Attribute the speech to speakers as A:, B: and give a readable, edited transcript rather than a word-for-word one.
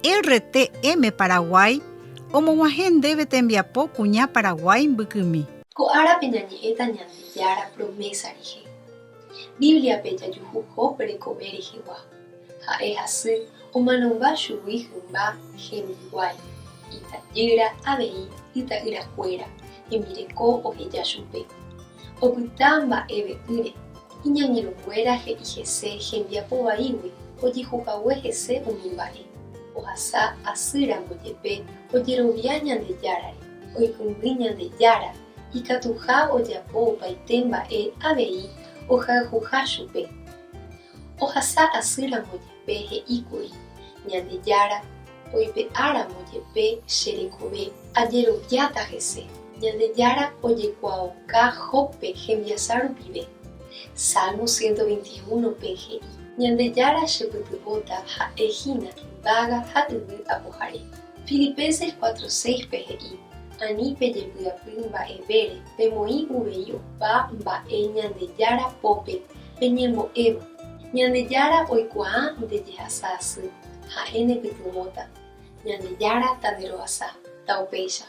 A: RTM Paraguay omog̃uahẽ ndéve tembiapo kuña Paraguái mbykymi.
B: Ko árape ñañe'ẽta Ñandejára promésa rehe. Bíbliape jajuhu Job rekove rehegua. Ha'e hasy omanomba chugui hymba hembiguái, itajýra avei ita'yrakuéra, hembireko oheja chupe. Opyta mba'eve'ỹre, iñangirũnguéra he'i hese hembiapo vaígui ojehuhague hese umi mba'e. Ohasa asýramo jepe ojerovia Ñandejárare, oikũmby Ñandejára ikatuha ojapo opaite mba'e avei ohayhuha chupe. Ohasa asýramo jepe he'íkuri, Ñandejára oipe'áramo jepe che rekove, ajeroviáta hese. Ñandejára ojekuaauka Jóbpe hembiasa rupive. Salmo 121-pe he'i, Ñandejára chepytyvõta ha'e hína yvága ha yvy apohare. Filipenses 4:6-pe he'i, Ani pejepy'apy mba'evére, pemoĩ uvei opa mba'e Ñandejára pópe peñembo'évo. Ñandejára oikuaa nde jehasa asy, ha'e nepytyvõta. Ñandejára tanderohasa. Taupéicha.